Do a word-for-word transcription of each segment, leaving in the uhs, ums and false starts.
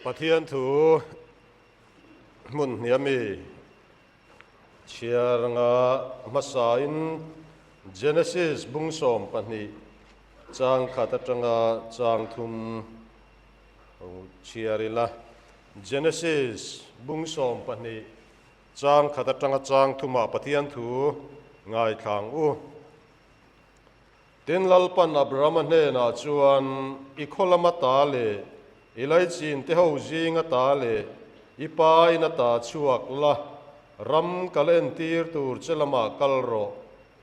Pathian thu hmun hniam mi chhiar nga hmasain Genesis bung sawm pahnih chang khat atanga chang thum chhiar ila. Genesis bung sawm pahnih chang khat atanga chang thuma Pathian thu ngaithla ang u. Tin, Lalpan Abrahama hnena chuan, "I khaw lama ta le i laichinte ho zinga ta le i pa ina ta chhuak la, ram ka la entir tur che lama kal rawh.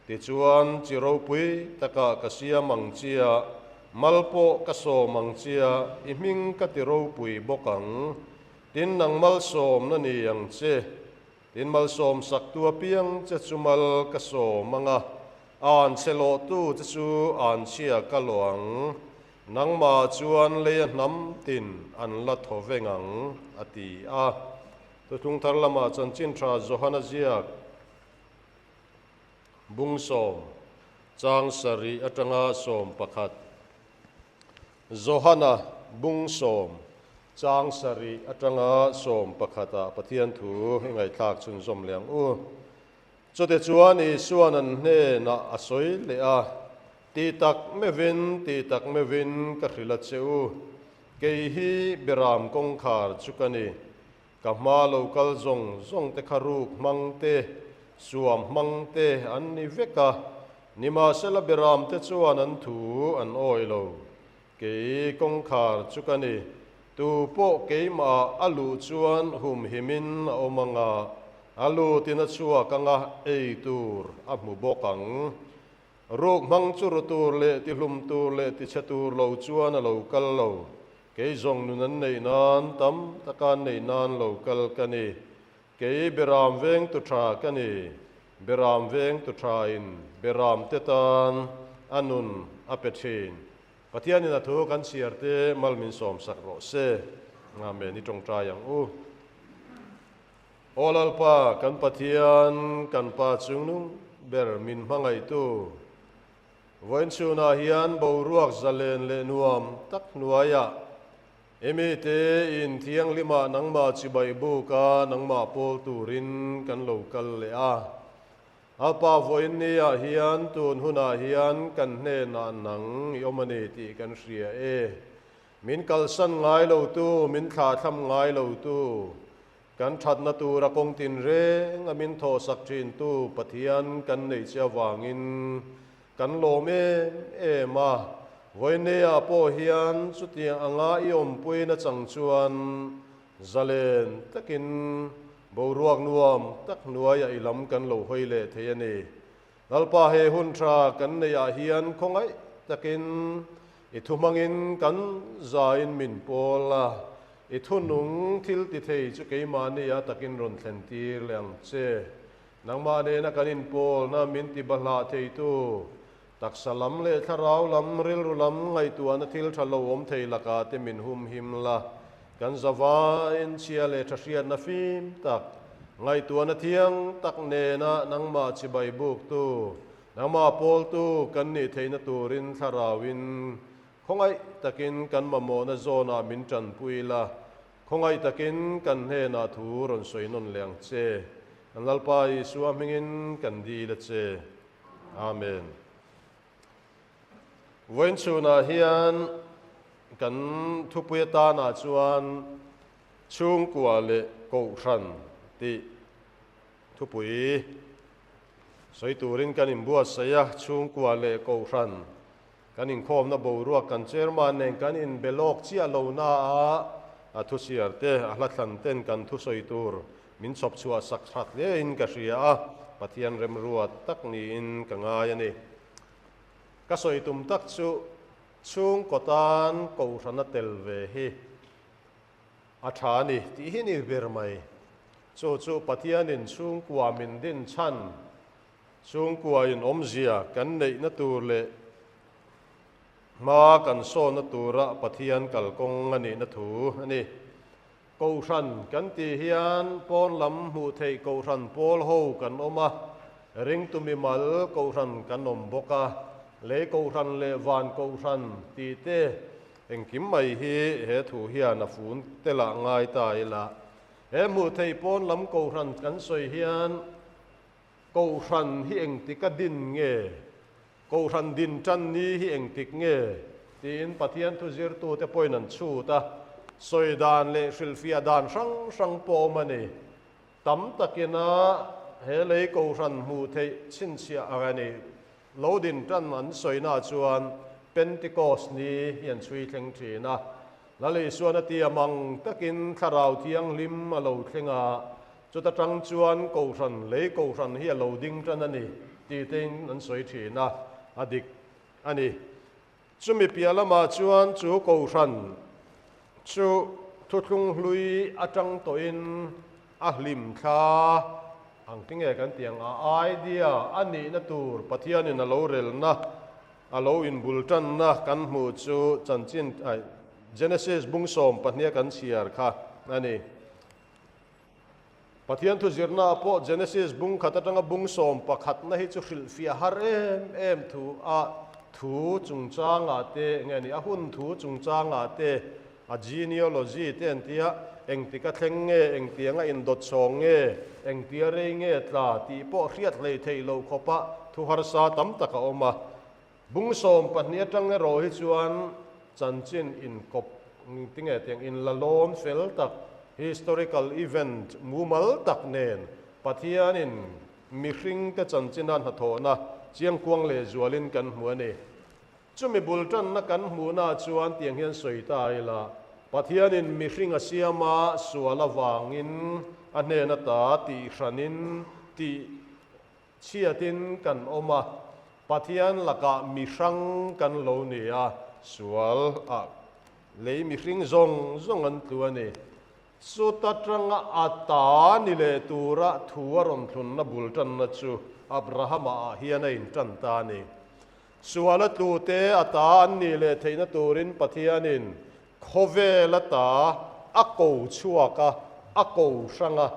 Tichuan chi ropui taka ka siam ang che a, mal pawh ka sawm ang che a, i hming ka ti ropui bawk ang. Tin, nang malsawmna ni ang che. Tin, malsawm saktu apiang che chu mal ka sawm ang a, an che lawhtu che chu an chhia ka lawh ang. Nangma chuan leia hnam tin an la thaw veng ang," a ti a. Thuthlung thar lama chanchin tha Johana ziak bung sawm, chang sarih atanga sawm pakhat. Johana bung sawm, chang sarih atanga sawm pakhata Pathian thu i ngaithlak chhunzawm leh ang u. Chutichuan Isuan an hnena a sawi leh a, "Tih tak meuhin, tih tak meuhin ka hril a che u, kei hi beram kawngkhar chu ka ni. Ka hma lo kal zawng zawngte kha ruk hmangte, suam hmangte an ni vek a, nimahsela beramte chuan an thu an awih lo. Kei kawngkhar chu ka ni. Tu pawh keimah a luh chuan humhimin a awm ang a, a lutin a chhuak ang a, ei tur a hmu bawk ang. Ruk hmang chu ru tur leh tihlum tur leh tichhe tur lo chuan a lo kal lo. Kei zawng nun an neih nan, tam taka an neih nan lo kal ka ni. Kei beram vengtu tha ka ni. Beram vengtu thain beramte tan a nun a pe thin." Pathianin a thu kan chhiarte mal min sawmsak rawh se. Amen. I ṭawngṭai ang u. Aw Lalpa, kan Pathian, kan pa chungnung ber min hmangaihtu, vawiin chhunah hian boruak zalen leh nuam tak hnuaiah i mite i inthianghlima nangma chibai buka nangma pawl turin kan lo kal leh a. Lalpa, vawiin niah hian tun hunah hian kan hnenah nang i awm a ni tih kan hria e. Min kalsan ngai lotu, min thlahthlam ngai lotu, kan ṭhatna tura kawng tinrenga min thawhsak ṭhintu Pathian kan neih che avangin kan lawm em em a. Vawiin niah pawh hian chutiang anga i awmpuina chang chuan zalen takin boruak nuam tak hnuaiah i lam kan lo hawi leh thei a ni. Lalpa, he hun ṭha kan neihah hian khawngaih takin i thuhmangin kan zain min pawl a, i thunung thil ti thei chu keimahni a takin rawn thlentir leh ang che. Nangmah nena kan inpawlna min tibalhah theitu, taksa lam leh thlarau lam, rilru lam ngaihtuahna thil ṭha lo awm thei laka te min humhim la. Kan zavaiin chhia leh ṭha hriatna fim tak, ngaihtuahna thiang tak nena nangmah chibai buktu, nangmah pawltu kan nih theihna turin thlarauin khawngaih takin kan mamawhna zawnah min ṭanpui la, khawngaih takin kan hnenah thu rawn sawi nawn leh ang che. Kan Lalpa Isua hmingin kan dil a che. Amen. Vawiin chhunah hian kan thupui atana chuan chhungkua leh kohhran tih thupui sawi turin kan inbuatsaih a, chhungkua leh kohhran kan inkhawmna boruak kan chairman nen kan inbe lawk chiah lo na a, a thuchhiar te, a hla thlan ten kan thusawi tur min chhawp chhuah sak ṭhat hle in ka hria a, Pathian remruat tak niin ka ngai a ni. Ka sawi tum tak chu, chhungkaw tan kohhran a tel ve hi a ṭha a ni tih hi ni ber mai. Chu chu Pathianin chhungkua min din chhan, chhungkua in awmzia kan neihna tur leh hma kan sawnna tura Pathian kalkawng a nihna thu a ni. Kohhran kan tih hian pawn lam hmuh theih kohhran pawl ho kan awm a, ringtu mimal kohhran kan awm bawk a, lei kohhran leh van kohhran tih te, Engkim mai hi he thu hian a fun tel a ngai ta ila. He hmuh theih pawn lam kohhran kan sawi hian, kohhran hi engtik a din nge? Kohhran din ṭan ni hi engtik nge? Tiin Pathian thu zirtute pawhin an chhut a. Sawi dan leh hrilhfiah dan hrang hrang pawh a awm a ni. Tam takin a he lei kohhran hmuh theih chhinchhiah a ni. Lo din ṭan an sawina chuan Pentecost ni hi an chhui thleng ṭhin a. Lal Isuan a ti a, mang takin Thlarau Thianghlim a lo thleng a, chuta ṭang chuan kohhran, lei kohhran hi a lo ding ṭan a ni, tih te in an sawi ṭhin a, a dik a ni. Chumi piah lamah chuan chu kohhran chu thuthlung hlui aṭang tawhin a hlim thla, ang ti nge kan tih ang, a idea a nihna tur Pathianin a lo relna, a lo inbul ṭanna kan hmuh chu chanchin, ai, Genesis bung sawm pahniha kan chhiar kha a ni. Pathian thu zirna pawh Genesis bung khat aṭanga bung sawm pakhatna hi chu hrilhfiah har em em thu a, thu chungchangah te nge ni, a hun thu chungchangah te, a genealogy te an tia, engtik a thleng nge, engtianga indawt chhawng nge, engtia rei nge tla tih pawh hriat hlei thei lo khawpa thu harsa tam tak a awm a. Bung sawm pahnih aṭang erawh hi chuan chanchin inkawp, ti nge tiang, inla lawn fel tak, historical event mumal tak nen Pathianin mihringte chanchina hnathawhna chiang kuang leh zualin kan hmu a ni. Chumi bul ṭanna kan hmuhna chuan tiang hian sawi ta ila, Pathianin mihring a siam a, sual avangin a hnena ta tih hranin, tih chhiatin kan awm a, Pathian lakah mi hrang kan lo ni a, sual ah lei mihring zawng zawng an tlu a ni. Chuta ṭanga a ta ni leh tura thu a rawn thlunna bul ṭanna chu Abrahama ah hian a inṭan ta a ni. Suala tlute a ta an nih leh theihna turin Pathianin khawvela ta a ko chhuak a, a ko hrang a.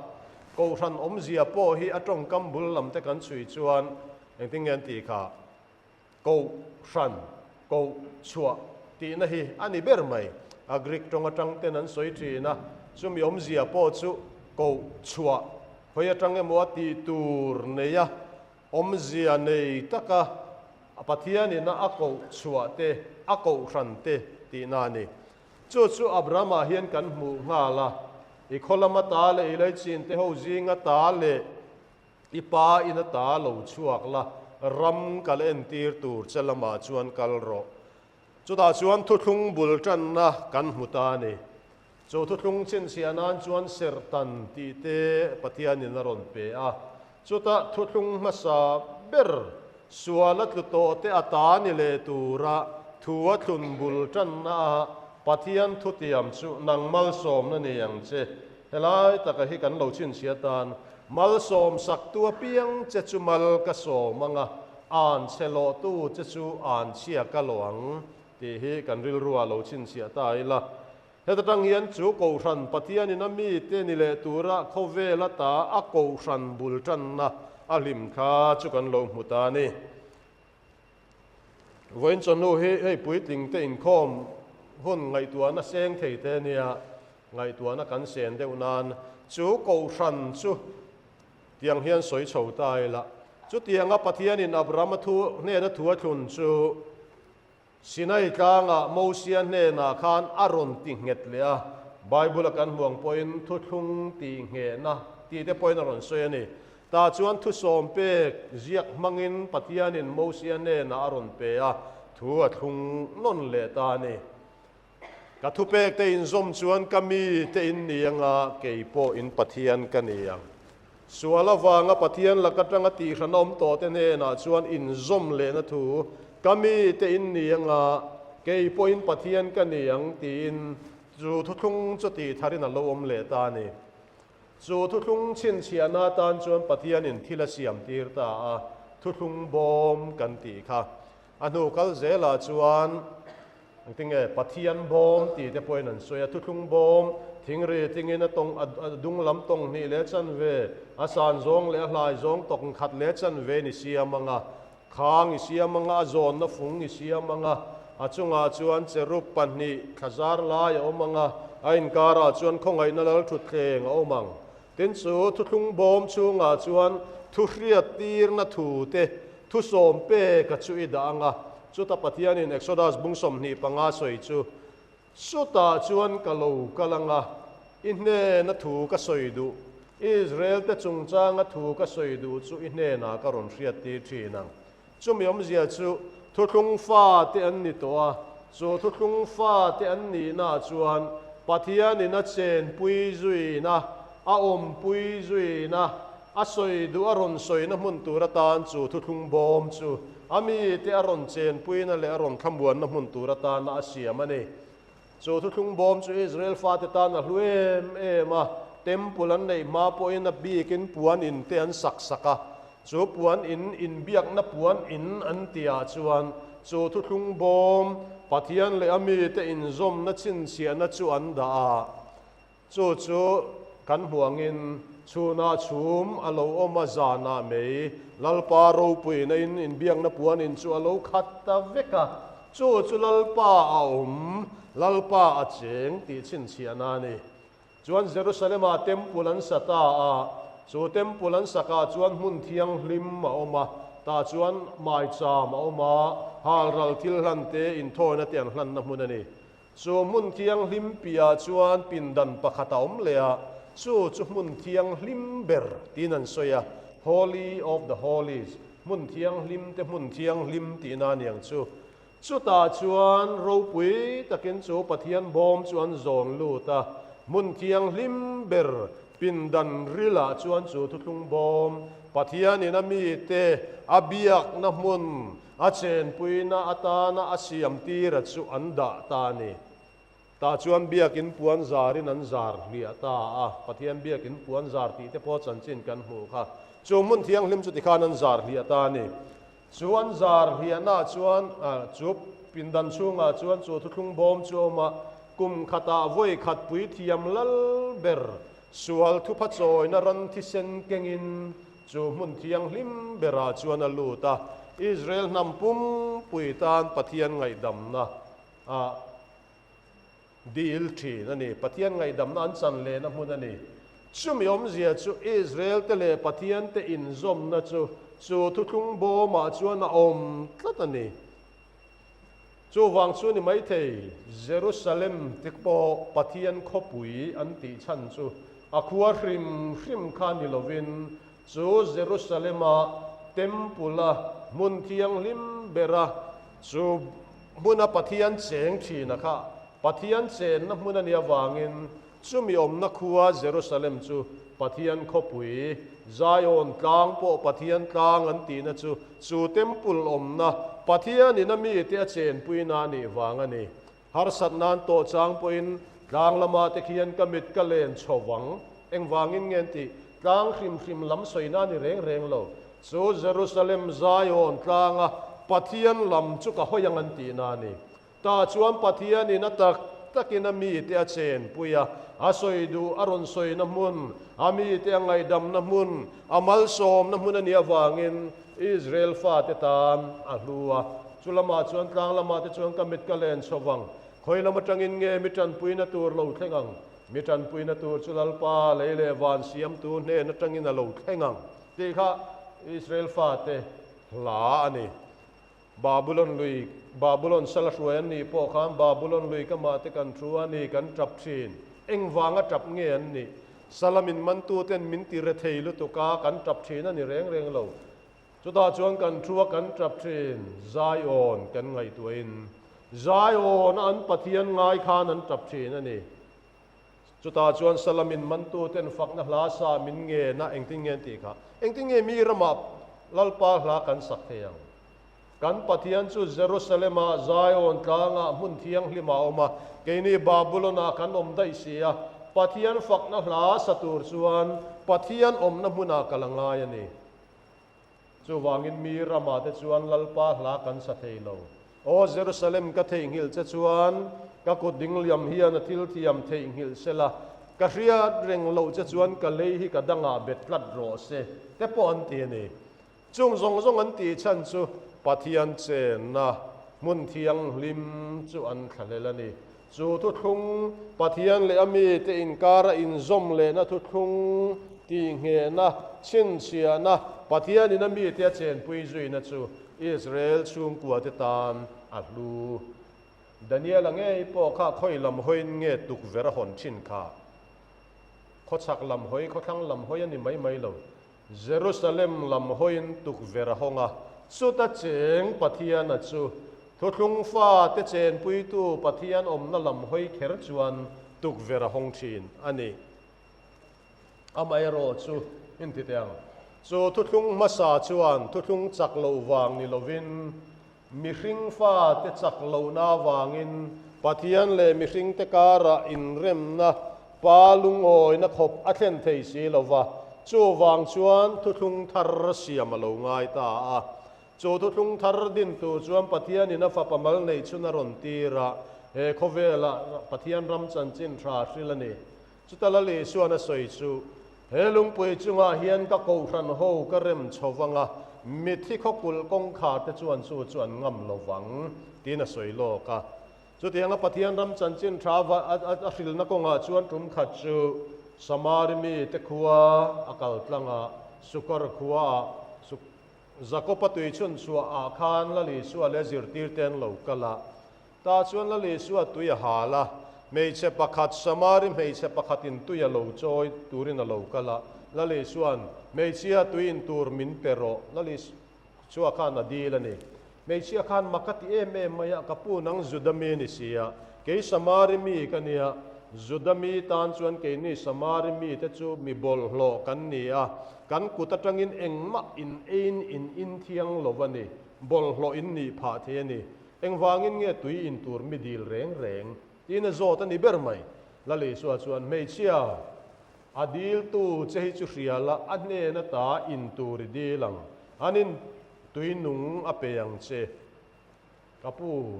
Kohhran awmzia pawh hi a ṭawngkam bul lam te kan chhui chuan engtin nge an tih kha? Kohhran, ko chhuah tihna hi a ni ber mai. A Greek ṭawng aṭang ten an sawi ṭhin a, chumi awmzia pawh chu ko chhuah, hawi aṭang emaw a tih tur nei a, awmzia nei taka Pathianin a ko chhuah te, a kohhran te tihna a ni. Chu chu Abrahama hian kan hmuh nghal a, i khaw lama ta leh i laichinte ho zinga ta leh i pa ina ta lo chhuak la, ram ka la entir tur che lama chuan kal rawh. Chutah chuan thuthlung bul ṭanna kan hmu ta a ni. Chu thuthlung chhinchhiah nan chuan serhtan tih te Pathianin a rawn pe a. Chuta thuthlung hmasa ber suala tlu tawh te a ta ni leh tura thu a thlun bul ṭanna a Pathian thutiam chu nang malsawmna ni ang che. Helai taka hi kan lo chhinchhiah tan, malsawm saktu apiang che chu mal ka sawm anga, an chhe lawhtu che chu an chhia ka lo ang tih hi kan rilrua lo chhinchhiah ta ila. Heta ṭang hian chu kohhran Pathianin a mite ni leh tura khawvela ta a kohhran bul ṭanna a hlim thla chu kan lo hmu ta a ni. Vawiin chawhnu hi hei puitling te inkhawm hun ngaihtuahna seng thei te nia, ngaihtuahna kan sen deuh nan chu kohhran chu tiang hian sawi chho ta ila. Chutianga Pathianin Abrahama thu, hnena thu a thlun chu Sinai tlanga Mosia hnena khan a rawn ti nghet leh a. Bible-a kan hmuh ang pawhin thuthlung tih nghehna tih te pawhin a rawn sawi a ni. Tah chuan thu sawm pek ziak hmangin Pathianin Mosia hnena a rawn pe a, thu a thlung nawn leh ta a ni. Ka thupek te inzawm chuan ka mi te in ni anga, kei pawh in Pathian ka ni ang. Sual avanga Pathian lak aṭanga tih hran awm tawh te hnenah chuan inzawm lehna thu, ka mi te in ni anga, kei pawh in Pathian ka ni ang, tiin chu thuthlung chu tih tharin a lo awm leh ta a ni. Chu thuthlung chhinchhiahna tan chuan Pathianin thil a siam tir ta a, thuthlung bawm kan tih kha. A hnu kal zelah chuan, ang ti nge, Pathian bawm tih te pawhin an sawi a, thuthlung bawm, thingri tingin a tawng, a, a dung lam tawng hnih leh chanve, a san zawng leh a hlai zawng tawng khat leh chanve ni siam anga, khang i siam anga, a zawnna fung i siam anga, A chunga chuan cherub pahnih thla zar lai a awm ang a, a inkara chuan khawngaihna lal thutthleng a awm ang. Tin chu thuthlung bawm chhunga chuan thu hriattirna thu te, thu sawm peka chu i dah ang a, chuta Pathianin Exodus bung sawmhnih panga sawi chu. Chutah chuan ka lo kal ang a, i hnena thu ka sawi duh, Israel te chungchanga thu ka sawi duh chu i hnena ka rawn hriattir ṭhin ang. Chumi awmzia chu thuthlung fate an ni tawh a, chu thuthlung fate an nihna chuan Pathianin a chenpui zuina, a awmpui zuina, a sawi duh a rawn sawina hmun tur atan chu thuthlung bawm chu a mite a rawn chenpuina leh a rawn thlamuanna hmun tur atana a siam a ni. Chu thuthlung bawm chu Israel fate tan a hlu em em a, temple an neih hma pawhin a bikin puan in te an sak sak a, chu puan in, inbiakna puan in an tihah chuan chu thuthlung bawm Pathian leh a mite inzawmna chhinchhiahna chu an dah a. Chu chu kan hmu angin chhuna chhum a lo awm a, zanah mai Lalpa ropuina in inbiakna puan in chu a lo khat ta vek a. Chu chu Lalpa a awm, Lalpa a cheng tih chhinchhiahna a ni. Chuan Jerusalema temple an sa ta a, chu temple an sakah chuan hmun thianghlim a awm a, tah chuan maicham a awm a, halral thil hlan te, inthawina te an hlanna hmun a ni. Chu hmun thianghlim piahah chuan pindan pakhat a awm leh a, chu chu hmun thianghlim ber tiin an sawi a, Holy of the Holies, hmun thianghlim te hmun thianghlim tihna a ni ang chu. Chutah chuan ropui takin chu Pathian bawm chu an zawn lut a, hmun thianghlim ber pindan rilah chuan chu thuthlung bawm Pathianin a mite a biakna hmun, a chenpuina atana a siamtira chu an dah ta a ni. Tah chuan biakin puan zarin an zar hliah ta a, Pathian biakin puan zar tih te pawh chanchin kan hmu kha. Chu hmun thianghlim chu tikhan an zar hliah ta a ni. Chu an zar hliahna chuan, a, chu pindan chhungah chuan chu thuthlung bawm chu a awm a, kum khatah vawi khat puithiam lal ber sual thupha chawina ran thisen kengin chu hmun thianghlim berah chuan a lut a, Israel hnam pumpui tan Pathian ngaihdamna a dil ṭhin a ni, Pathian ngaihdamna an chan lehna hmun a ni. Chumi awmzia chu Israel te leh Pathian te inzawmna chu chu thuthlung bawmah chuan a awm tlat a ni. Chuvang chu ni maithei, Jerusalem te pawh Pathian khawpui an tih chhan chu a khua hrim hrim kha ni lovin, chu Jerusalema temple-a hmun thianghlim bera chu hmuna Pathian cheng ṭhina kha Pathian chenna hmun a nih avangin, chumi awmna khua Jerusalem chu Pathian khawpui, Zion tlang pawh Pathian tlang an tihna chu, chu temple awmna Pathianin a mite a chenpuina a nih vang a ni. Harsatna an tawh chang pawhin tlang lama te khian ka mit ka len chho vang. Engvangin nge an tih? Tlang hrim hrim lam sawina a ni reng reng lo. Chu Jerusalem Zion tlanga Pathian lam chu ka hawi ang an tihna a ni. Tah chuan Pathianin a tak takin a mite a chenpui a, a sawi duh, a rawn sawina hmun, a mite a ngaihdamna hmun, a malsawmna hmun a nih avangin Israel fate tan a hlu a. Chu lamah chuan tlang lamah te chuan ka mit ka len chho vang. Khawi lam aṭangin nge mi ṭanpuina tur lo thleng ang? Mi ṭanpuina tur chu Lalpa lei leh van siamtu hnen aṭangin a lo thleng ang tih kha Israel fate hla a ni. Babulon lui, Babulon sala hruai an nih pawh khan Babulon lui kamah te kan thu a ni, kan ṭap ṭhin. Engvanga ṭap nge an nih? Sala min mantuten min ti rethei lutuk a, kan ṭap ṭhin a ni reng reng lo. Chutah chuan kan thu a, kan ṭap ṭhin, Zion kan ngaihtuahin, Zion-a an Pathian ngai khan an ṭap ṭhin a ni. Chutah chuan sala min mantuten fakna hla sa min ngen a, engtin nge an tih kha? Engtin nge mi ramah Lalpa hla kan sak thei ang? Kan Pathian chu Jerusalema Zion tlanga hmun thianghlima a awm a, keini Babulona kan awm daih si a, Pathian fakna hla sa tur chuan Pathian awmna hmuna ka la ngai a ni. Chuvangin mi ramah te chuan Lalpa hla kan sa thei lo. Aw Jerusalem, ka theihnghilh che chuan ka kut ding liam hian a thil thiam theihnghilh sela, ka hriat reng loh che chuan ka lei hi ka dangah bet tlat rawh se, te pawh an ti a ni. Chung zawng zawng an tih chhan chu Pathian chenna, hmun thianghlim chu an thlahlel a nih. Chu thuthlung Pathian le a mite inkara inzawm lehna thuthlung, tihnghehna, chhinchhiahna, Pathianin a mite a chenpui zuina chu Israel chhungkuate tan a hlu. Daniela ngei pawh kha khawi lam hawiin nge tukver a hawn ṭhin kha? Khawchhak lam hawi, khawthlang lam hawi a ni mai mai lo. Jerusalem lam hawiin tukver a hawng a. Chuta cheng Pathiana chu thuthlung fate chenpuitu Pathian awmna lam hawi kher chuan tukver a hawng ṭhin a ni. Amaherawhchu, in ti teh ang, chu thuthlung hmasa chuan thuthlung chak lo vang ni lovin, mihring fate chak lohna vangin Pathian le mihringte kara inremna, pa lungawina khawp a thlen thei si lo va. Chuvang chuan thuthlung thar siam a lo ngai ta a. Chu thuthlung thar din tur chuan Pathianin a fapa mal neih chhun a rawn tir a, he khawvela Pathian ram chanchin ṭha hril a ni. Chuta Lal Isuan a sawi chu, he lungpui chungah hian ka kohhran ho ka rem chho vang a, mithi khawkulh kawngkharte chuan chu chu an ngam lo vang, tiin a sawi lawk a. Chutianga Pathian ram chanchin ṭha va, a, a, a hrilna kawngah chuan ṭum khat chu Samari mite khua a kal tlang a, Sukar khua a, Suk-, Jakoba tui chhunchhuahah khan Lal Isua le zirtirte an lo kal a. Ta chuan Lal Isua tui a hal a, hmeichhe pakhat, Samari hmeichhe pakhatin tui a lo chawi turin a lo kal a. Lal Isuan, hmeichhia, tui in tur min pe rawh, Lal Isua khan a dil a ni. Hmeichhia khan mak a ti em em mai a, ka pu, nang Juda mi ni si a, kei Samari mi ka nia, Juda mi tan chuan keini Samari mite chu mi bawlhhlawh kan ni a, kan kut aṭangin engmah in ei in, in thiang lo a ni, bawlhhlawh in nih phah thei a ni. Engvangin nge tui in tur mi dil reng reng? Tiin a zawt a ni ber mai. Lal Isua chuan, hmeichhia, a diltu che hi chu hria la, a hnen ata in tur i dil ang, anin tui nung a pe ang che. Ka pu,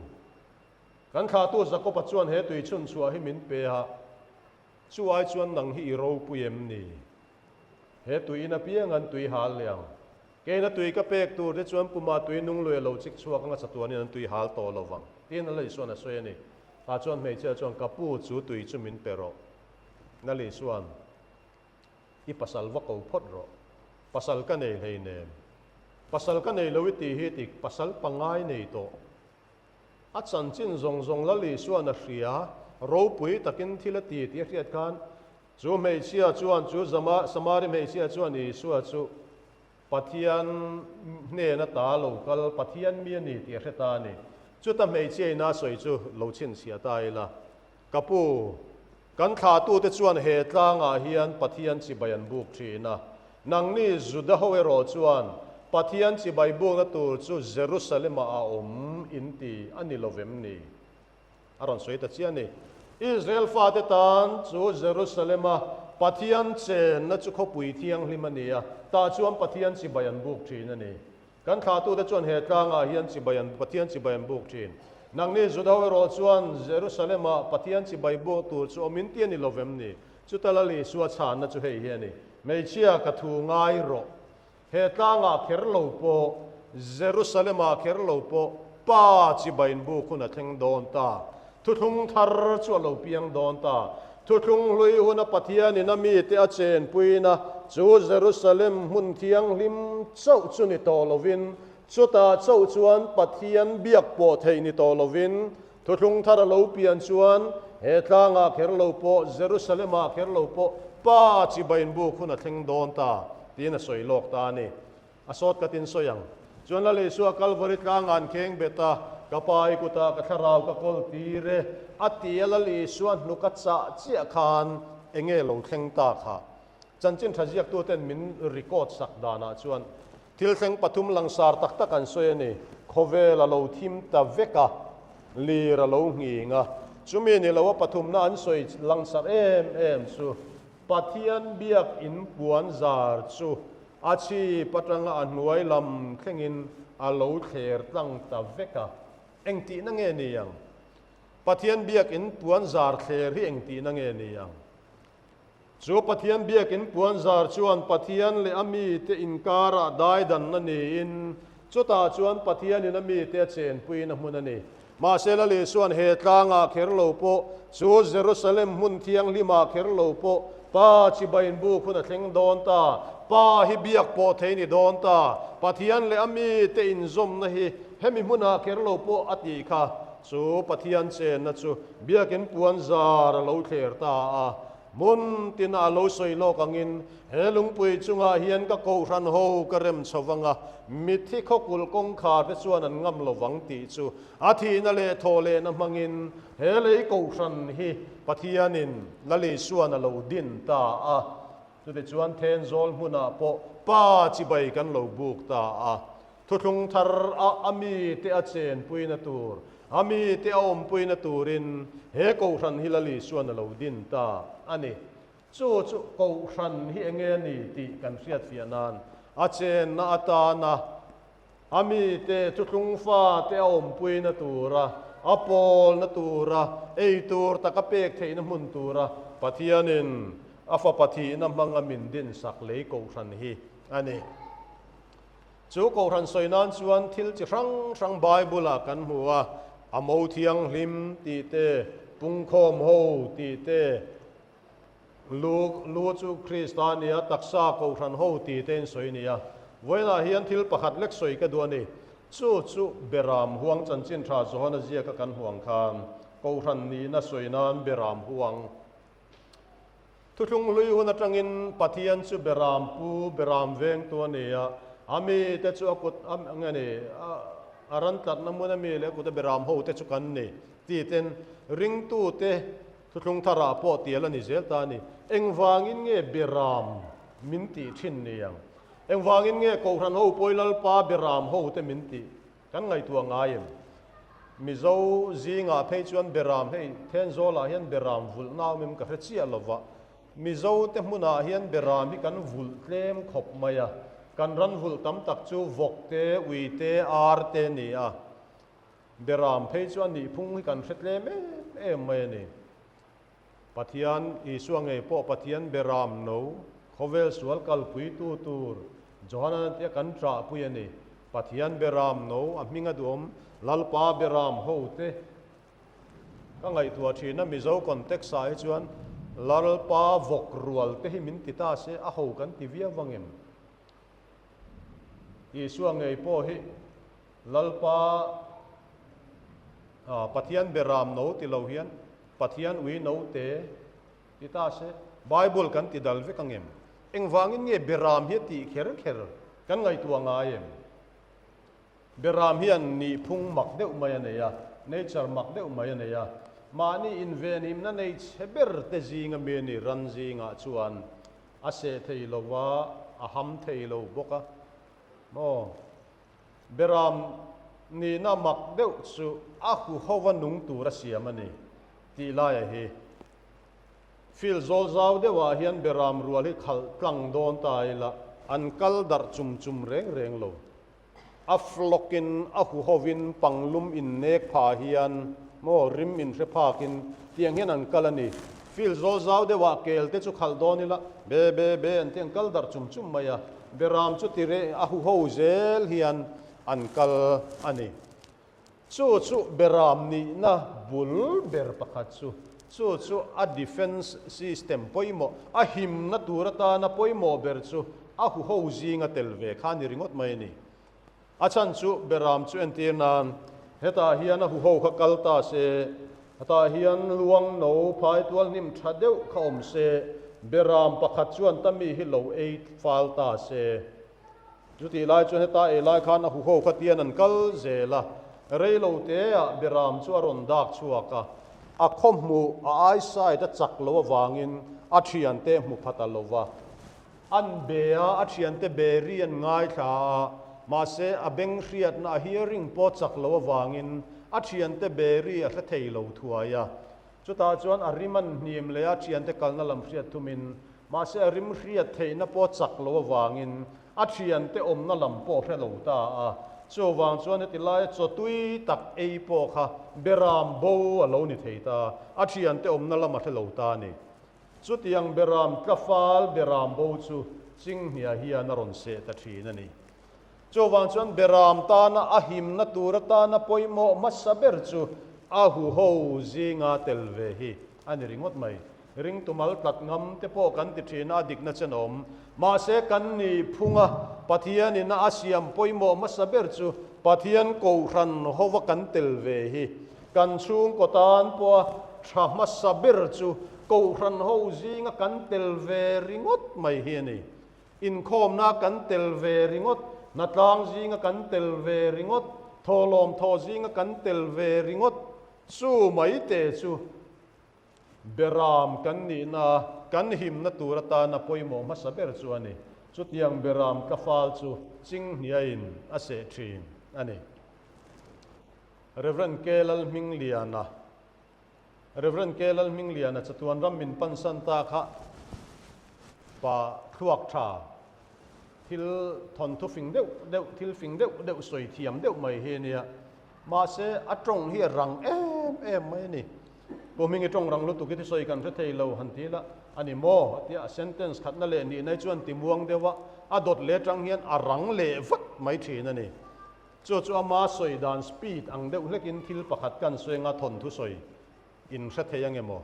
kan thlatu Jakoba chuan he tui chhunchhuah hi min pe a, chu ai chuan nang hi i ropui em ni? He tui in apiang an tui hal leh ang. Kein a tui ka pek tur te chuan puma tui nung lui a lo chik chhuak anga chatuanin an tui hal tawh lo vang, tiin Lal Isuan a sawi a ni. Ta chuan hmeichhia chuan, ka pu, chu tui chu min pe rawh. Lal Isuan, i pasal va ko phawt rawh. Pasal ka nei hleinem. Pasal ka nei lo i ti hi, ti, pasal panga i nei tawh. A chanchin zawng zawng Lal Isuan a hria, ropui takin thil a ti, ti a hriat khan, chu hmeichhia chuan, chu Zama-, Samari hmeichhia chuan Isua chu Pathian hnen ata lo kal, Pathian mi a ni tih a hre ta a ni. Chuta hmeichhia in a sawi chu lo chhinchhiah ta ila. Ka pu, kan thlatute chuan he tlangah hian Pathian chibai an buk ṭhin a. Nangni Juda ho erawh chuan Pathian chibai bukna tur chu Jerusalema a awm in ti a ni lo vem ni? A rawn sawi ta chiah a ni. Israel fate tan chu Jerusalema Pathian chenna chu khawpui thianghlim a ni a, tah chuan Pathian chibai an buk ṭhin a ni. Kan thlatute chuan he tlangah hian chibai an, Pathian chibai an buk ṭhin. Nangni Juda ho erawh chuan Jerusalema Pathian chibai buk tur chu awm in ti a ni lo vem ni? Chuta Lal Isua chhanna chu hei hi a ni. Hmeichhia, ka thu ngai rawh. He tlangah kher lo pawh, Jerusalema kher lo pawh, Pa chibai inbuk hun a thleng dawn ta. Thuthlung thar chu a lo piang dawn ta. Thuthlung hlui huna Pathianin a mite a chenpuina chu Jerusalem hmun thianghlim chauh chu ni tawh lovin, chutah chauh chuan Pathian biak pawh theih ni tawh lovin, thuthlung thar a lo pian chuan he tlangah kher lo pawh, Jerusalema kher lo pawh, Pa chibai inbuk hun a thleng dawn ta, tiin a sawi lawk ta a ni. A shortcut-in sawi ang. Chuan Lal Isua Kalvari tlangah an kheng bet a, ka Pa i kutah ka thlarau ka kawl tir e, a ti a, Lal Isua hnuk a chah chiah khan eng nge lo thleng ta kha? Chanchin ṭha ziaktuten min record sak danah chuan thil thleng pathum langsar tak tak an sawi a ni. Khawvel a lo thim ta vek a, lir a lo nghing a. Chumi ni lo a, pathumna an sawi langsar em em chu Pathian biak in puan zar chu a chhip aṭanga a hnuai lam thlengin a lo thler tlang ta vek a. Eng tihna nge ni ang? Pathian biak in puan zar thler hi eng tihna nge ni ang? Chu Pathian biak in puan zar chuan Pathian leh a mite inkara daidanna niin Chutah chuan Pathianin a mite a chenpuina hmun a ni. Mahse, Lal Isuan he tlangah kher lo pawh, chu Jerusalem hmun thianghlima kher lo pawh, Pa chibai inbuk hun a thleng dawn ta, Pa hi biak pawh thei ni dawn ta, Pathian leh a mite inzawmna hi hemi hmunah kher lo pawh a tih kha. Chu Pathian chenna chu biak in puan zar a lo thler ta a. Hmun tina a lo sawi lawk angin, he lungpui chungah hian ka kohhran ho ka rem chho vang a, mithi khawkul kawngkhar te chuan an ngam lo vang tih chu a thihna leh thawhlehna hmangin he lei kohhran hi Pathianin Lal Isuan a lo din ta a. Chutichuan thenzawl hmunah pawh Pa chibai kan lo buk ta a. Thuthlung thar a, a mite a chenpuina tur, a mite a awmpuina turin he kohhran hi Lal Isuan a lo din ta a ni. Chu chu kohhran hi eng nge a ni tih kan hriat fiah nan, a chenna atana, a mite thuthlung fate a awmpuina tura, a pawlna tura, ei tur taka pek theihna hmun tura Pathianin a fapa thihna hmanga min din sak lei kohhran hi a ni. Chu kohhran sawi nan chuan thil chi hrang hrang Bible-ah kan hmu a, a mo thianghlim tih te, pungkhawm ho tih te, lu, lu chu Krista nia taksa kohhran ho tih te in sawi ni a. Vawiinah hian thil pakhat lek sawi ka duh a ni. Chu chu beram huang chanchin ṭha Johana ziaka kan hmuh ang khan, kohhran nihna sawi nan beram huang. Thuthlung hlui hun aṭangin Pathian chu beram pu, beram vengtu a ni a. A mite chu a kut, a, nge ni, a, a ran tlatna hmun a mi leh a kuta beram ho te chu kan ni. Tih ten ringtute thuthlung tharah pawh tial a ni zel ta a ni. Engvangin nge beram min tih ṭhin ni ang? Engvangin nge kohhran ho pawi Lalpa beram ho te min tih? Kan ngaihtuah ngai em? Mizo zingah phei chuan beram, hei, Thenzawlah hian beram vulhna awm em ka hre chiah lo va. Mizo te hmunah hian beram hi kan vulh tlem khawp mai a. Kan ran vulh tam tak chu vawk te, ui te, ar te ni a. Beram phei chu a nih phung hi kan hre tlem em em mai a ni. Pathian, Isua ngei pawh Pathian beram no, khawvel sual kalpuitu tur, Johana tia kan ṭahpui a ni. Pathian beram no, a hming a duhawm, Lalpa beram ho te. Ka ngaihtuah ṭhin a, Mizo context-ah hi chuan Lalpa vawk rual te hi min ti ta se, a ho kan ti viau vang em? Isua ngei pawh hi Lalpa, a, Pathian beram no ti lo hian, Pathian ui no te ti ta se, Bible kan ti dal vek ang em? Engvangin nge beram hi a tih kher kher? Kan ngaihtuah ngai em? Beram hian nih phung mak deuh mai a nei a, nature mak deuh mai a nei a. Mahni invenhimna nei chhe ber te zinga mi a ni ran zingah chuan a seh thei lo va, a ham thei lo bawk a. Maw? Beram nihna mak deuh chu a huhova nung tura siam a ni tih laia hi. Field zawl zau deuhah hian beram rual hi khalh tlang dawn ta ila, an kal darh chum chum reng reng lo. A flawkin, a huhovin, panglum innek pha hian, maw, rim inhre phakin, tiang hian an kal a ni. Field zawl zau deuhah kel te chu khalh dawn ila, be, be, be an ti, an kal darh chum chum mai a. Beram chu ti re, a huho zel hian an kal a ni. Chu chu beram nihna bul ber pakhat chu, chu chu a defence system pawimawh, a himna tur atana pawimawh ber chu a huho zinga tel ve kha ni ringawt mai a ni. A chhan chu beram chu entir nan, hetah hian a huho kha kal ta se, hetah hian luang no phai tual hnim ṭha deuh kha awm se, beram pakhat chuan tami hi lo ei fal ta se. Chutih lai chuan heta ei lai khan a huho kha tian an kal zel a, rei lo te ah beram chu a rawn dak chhuak a, a khaw hmuh a eyesight a chak lo avangin a ṭhiante hmu pha ta lo va. An be a, a ṭhiante be ri an ngaithla a, mahse a beng hriatna a hearing pawh chak lo avangin a ṭhiante be ri a hre thei lo thuai a. Chutah chuan a rim an hnim leh a, ṭhiante kalna lam hriat thumin, mahse a rim hriat theihna pawh chak lo avangin a ṭhiante awmna lam pawh hre lo ta a. Chuvang chuan heti laia chaw tui tak ei pawh kha beram bo a lo ni thei ta, a ṭhiante awmna lam a hre lo ta a ni. Chutiang beram tlafal beram bo chu chinghnia hian a rawn seh ta ṭhin a ni. Chuvang chuan beram tana a himna tura tana pawimawh hmasa ber chu a huho zinga tel ve hi a ni ringawt mai. Ringtu mal tlat ngam te pawh kan ti ṭhin a, a dikna chen a awm. Mahse, kan ni phunga Pathianin a siam pawimawh hmasa ber chu Pathian kohhran hova kan tel ve hi, kan chhungkaw tan pawha ṭha hmasa ber chu kohhran ho zinga kan tel ve ringawt mai hi a ni. Inkhawmna kan tel ve ringawt, hnatlang zinga kan tel ve ringawt, thawlawm thaw zinga kan tel ve ringawt, chu mai te chu beram kan nihna, kan himna tur atana pawimawh hmasa ber chu a ni. Chutiang beram tlafal chu chinghniain a seh ṭhin a ni. Reverend K. Lalhmingliana, Reverend K. Lalhmingliana chatuan ram min pansan ta kha, pa thluak ṭha, thil thawnthu fing deuh deuh, thil fing deuh deuh, sawi thiam deuh mai hi a nia. Mahse, a ṭawng hi a rang em em mai a ni. Pu Hmingi, ṭawng rang lutuk i thusawi kan hre thei lo han ti la, a ni maw? A tia, a sentence khatna leh nihna hi chuan timuang deuh a, a dawt leh ṭang hian a rang leh vat mai ṭhin a ni. Chu chu ama sawi dan speed ang deuh hlekin thil pakhat kan sawi anga thawnthu sawi in hre thei ang emaw?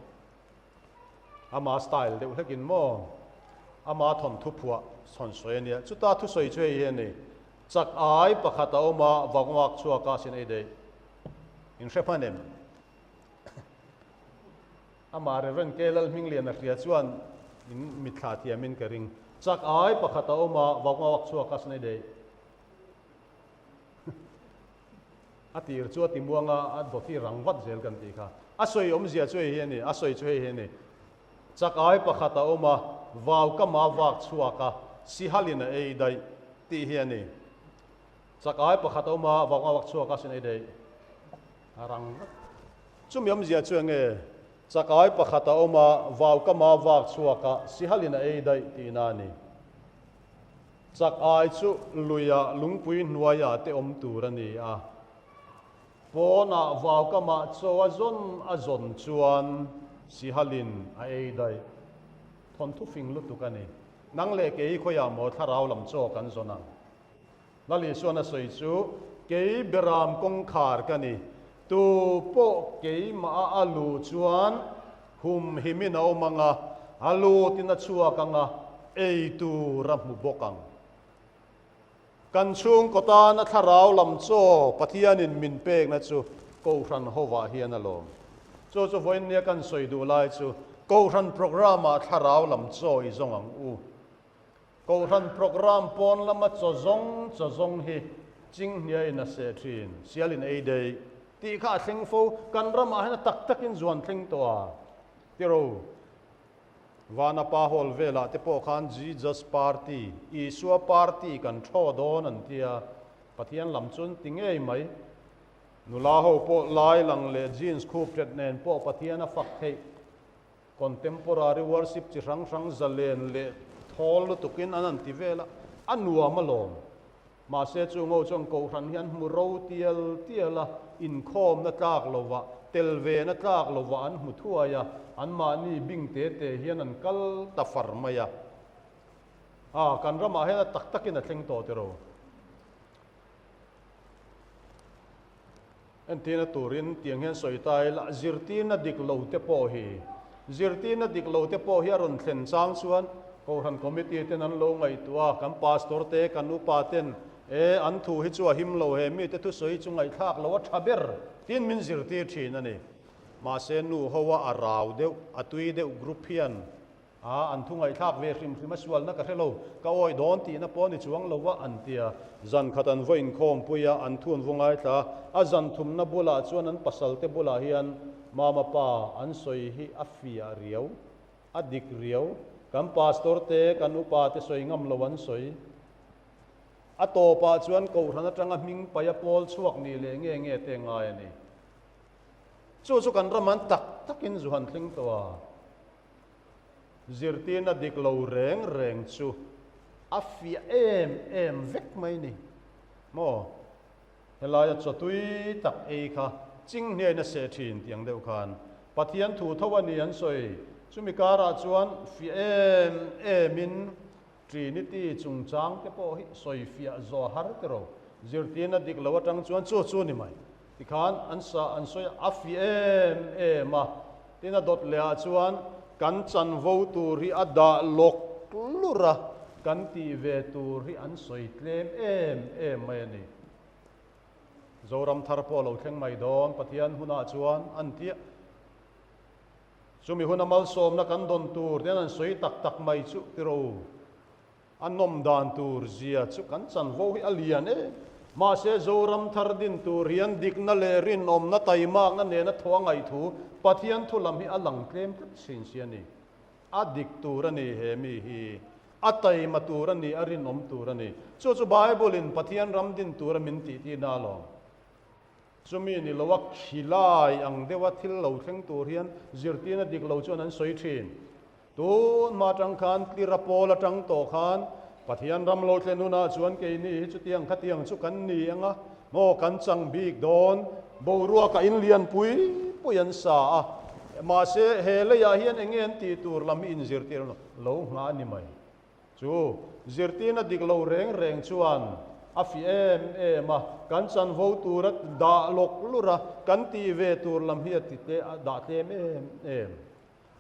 Ama style deuh hlekin maw? Ama thawnthu phuah chhawn sawi a nia. Chuta thusawi chu hei hi a ni. Chakai pakhat a awm a, vangvak chhuaka sin ei dei. In hre hman em? Ama Reverend K. Lalhmingliana hria chuan in mitthla thiamin ka ring. Chakai pakhat a awm a, vangvak chhuaka sin ei dei. A tir chu a timuang a, a dawt hi rang vat zel kan tih kha. A sawi awmzia chu hei hi a ni, a sawi chu hei hi a ni. Chakai pakhat a awm a, vau kama vak chhuaka, sihalin a ei daih tih hi a ni. Chakai pakhat a awm a, vau kama vak chhuaka sin ei daih. A rang vat. Chumi awmzia chu eng nge? Chakai pakhat a awm a, vau kama vak chhuaka, sihalin a ei daih tihna a ni. Chakai chu luia lungpui hnuaia te awm tur a ni a. Pawnah vau kama chaw a zawn a zawn chuan sihalin a ei daih. Thawnthu fing lutuk a ni. Nang leh kei khawiah maw thlarau lam chaw kan zawn ang? Lal Isuan a sawi chu, kei beram kawngkhar ka ni. Tu pawh keimah a lu chuan humhimin a awm ang a, a lutin a chhuak ang a, ei tur a hmu bawk ang. Kan chhungkaw tana thlarau lam chaw Pathianin min pekna chu kohhran hovah hian alawm. Chu chu vawiin nia kan sawi duh lai chu, kohhran program-ah thlarau lam chaw i zawng ang u. Kohhran program pawn lama chaw zawng chaw zawng hi chinghniain a seh ṭhin, sihalin ei daih tih kha a thleng fo, kan ramah hian a tak takin zuan thleng tawh a. Tiraw, Vana Pa hawl velah te pawh khan Jesus Party, Isua Party kan thaw dawn an tia, Pathian lam chuan ti ngei mai. Nula ho pawh lai lang leh jeans khup ṭet nen pawh Pathian a fak theih. Contemporary worship chi hrang hrang zalen leh thawl lutukin an han ti vel a, a nuam alawm. Mahse, chu ngo chuan kohhran hian hmu ro tial tial a, inkhawmna tlak lova, tel vena tlak lova an hmu thuai a, anmahni bing te te hian an kal ta far mai a. A, kan ramah hian a tak takin a thleng tawh tiraw. Entirna turin tiang hian sawi ta ila, zirtirna dik lo te pawh hi, zirtirna dik lo te pawh hi a rawn thlen chang chuan, kohhran committee ten an lo ngaihtuah a, kan pastor te, kan upa ten, e, an thu hi chu a him lo, he mite thusawi chu ngaihthlak lo a ṭha ber, tiin min zirtir ṭhin a ni. Mahse, nu ho a, a rau deuh, a tui deuh group hian, a, an thu ngaihthlak ve hrim hrim a, sualna ka hre lo, ka awih dawn tihna pawh ni chuang lo va an tia. Zan khat an vaw inkhawmpui a, an thu an vaw ngaithla a. A zan thumna bulah chuan an pasal te bulah hian, Mama pa, an sawi hi a fiah riau, a dik riau, kan pastor te, kan upa te sawi ngam lo an sawi. A tawpah chuan kohhran aṭanga hming paia pawl chhuak ni leh nge nge te ngai a ni. Chu chu kan ramah tak takin zu han thleng tawh a. Zirtirna dik lo reng reng chu a fiah em em vek mai ni. Maw? Helaia chawtui tak ei kha chinghniain a seh ṭhin tiang deuh khan Pathian thu tho a ni an sawi. Chumi karah chuan fiah em emin Trinity chungchang te pawh hi sawi fiah zaw har ti ro. Zirtirna dik lo atang chuan chu chu ni mai. Tikhan an sa an sawi a fie em em a. Tin a dawt leh ah chuan kan chanvo tur hi a dah lawk lur a, kan tih ve tur hi an sawi tlem em em mai a ni. Zoram thar pawh lo thleng mai dawn, Pathian hunah chuan an tia. Chumi huna malsawmna kan dawn tur te an sawi tak tak mai chu ti ro. An awm dan tur zia chu kan chanvo hi a lian e. Mahse, Zoram thar din tur hian dikna leh rinawmna taimakna nena thaw a ngaih thu, Pathian thu lam hi a lang tlem tlat sin si a ni. A dik tur a ni he mi hi, a taima tur a ni, a rinawm tur a ni. Chu chu Bible-in Pathian ram din tura min tihtir na lawm. Chumi ni lo a, khilai ang deuha thil lo thleng tur hian zirtirna dik lo chuan an sawi ṭhin. Tun hma aṭang khan tlir a pawl aṭang tawh khan Pathian ram lo thlen hunah chuan keini hi chutiang khatiang chu kan ni ang a, maw kan chang bik dawn, boruaka in lian pui pui an sa a. Mahse, he leiah hian eng nge an tih tur lam hi inzirtir lo nghah a ni mai. Chu zirtirna dik lo reng reng chuan a fie em em a, kan chanvo tura dah lawk lur a, kan tih ve tur lam hi a ti tle, a dah tlem em em.